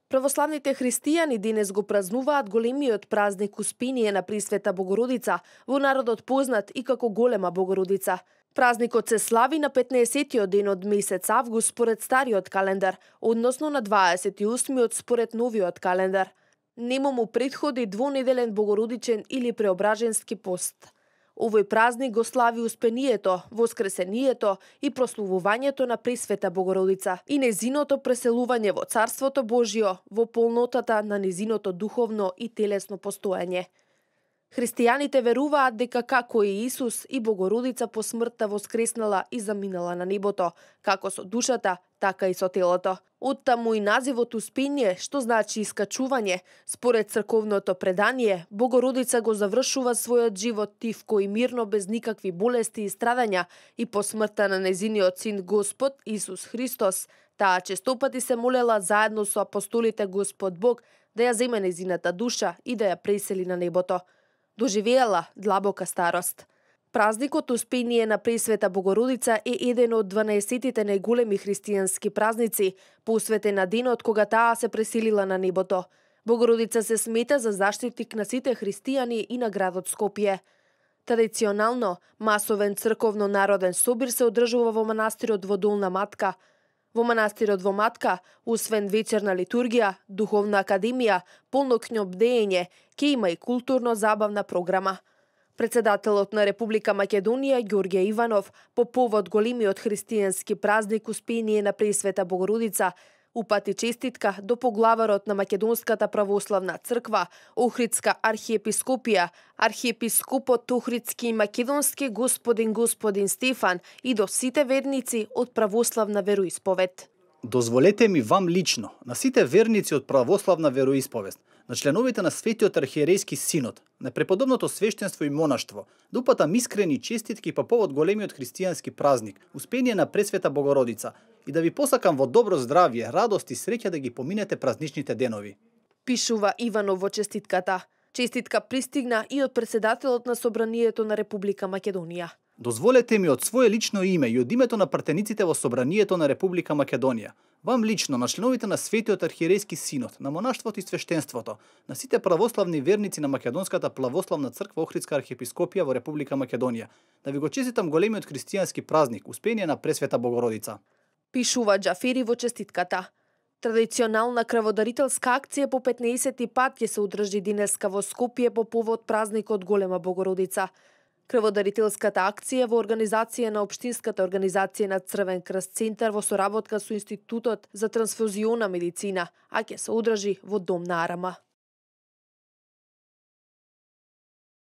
Православните христијани денес го празнуваат големиот празник Успение на Пресвета Богородица, во народот познат и како Голема Богородица. Празникот се слави на 15-тиот ден од месец август според стариот календар, односно на 28-тиот според новиот календар. Нему му претходи двонеделен богородичен или преображенски пост. Овој празник го слави Успението, Воскресението и прославувањето на Пресвета Богородица и незиното преселување во Царството Божјо во полнотата на незиното духовно и телесно постоење. Христијаните веруваат дека како и Исус и Богородица по смртта воскреснала и заминала на небото, како со душата, така и со телото. Оттаму и називот Успение, што значи искачување, според црковното предание, Богородица го завршува својот живот тивко и мирно без никакви болести и страдања и по смртта на незиниот син Господ Исус Христос, таа честопати се молела заедно со апостолите Господ Бог да ја земе незината душа и да ја пресели на небото. Доживеела длабока старост. Празникот Успение на Пресвета Богородица е еден од 12-тите најголеми христијански празници, посветен на денот кога таа се преселила на небото. Богородица се смета за заштитник на сите христијани и на градот Скопје. Традиционално, масовен црковно-народен собир се одржува во манастирот во Долна Матка. Во манастирот во Матка, освен вечерна литургија, духовна академија, полноќно бдење, ќе има и културно-забавна програма. Председателот на Република Македонија Ѓорѓе Иванов по повод големиот христијански празник Успение на Пресвета Богородица упати честитка до поглаварот на Македонската православна црква, Охридска архиепископија, архиепископот Охридски и македонски господин Стефан и до сите верници од православна вероисповед. Дозволете ми вам лично, на сите верници од православна вероисповест, на членовите на Светиот архиерејски синод, на преподобното свештенство и монаштво, да упатам искрени честитки по повод големиот христијански празник, Успение на Пресвета Богородица, и да ви посакам во добро здравје, радост и среќа да ги поминете празничните денови. Пишува Иванов во честитката. Честитка пристигна и од председателот на Собранието на Република Македонија. Дозволете ми од свое лично име и од името на пратениците во Собранието на Република Македонија, вам лично, на членовите на Светиот архиерејски синод, на монаштвото и свештенството, на сите православни верници на Македонската православна црква Охридска архиепископија во Република Македонија, да ви го честитам големиот христијански празник, Успение на Пресвета Богородица. Пишува Џафери во честитката. Традиционална крводарителска акција по 15-ти пат ќе се одржи денеска во Скопје по повод празникот Голема Богородица. Крводарителската акција во организација на Општинската организација на Црвен крст центар во соработка со Институтот за трансфузиона медицина, а ќе се одржи во Дом на Арама.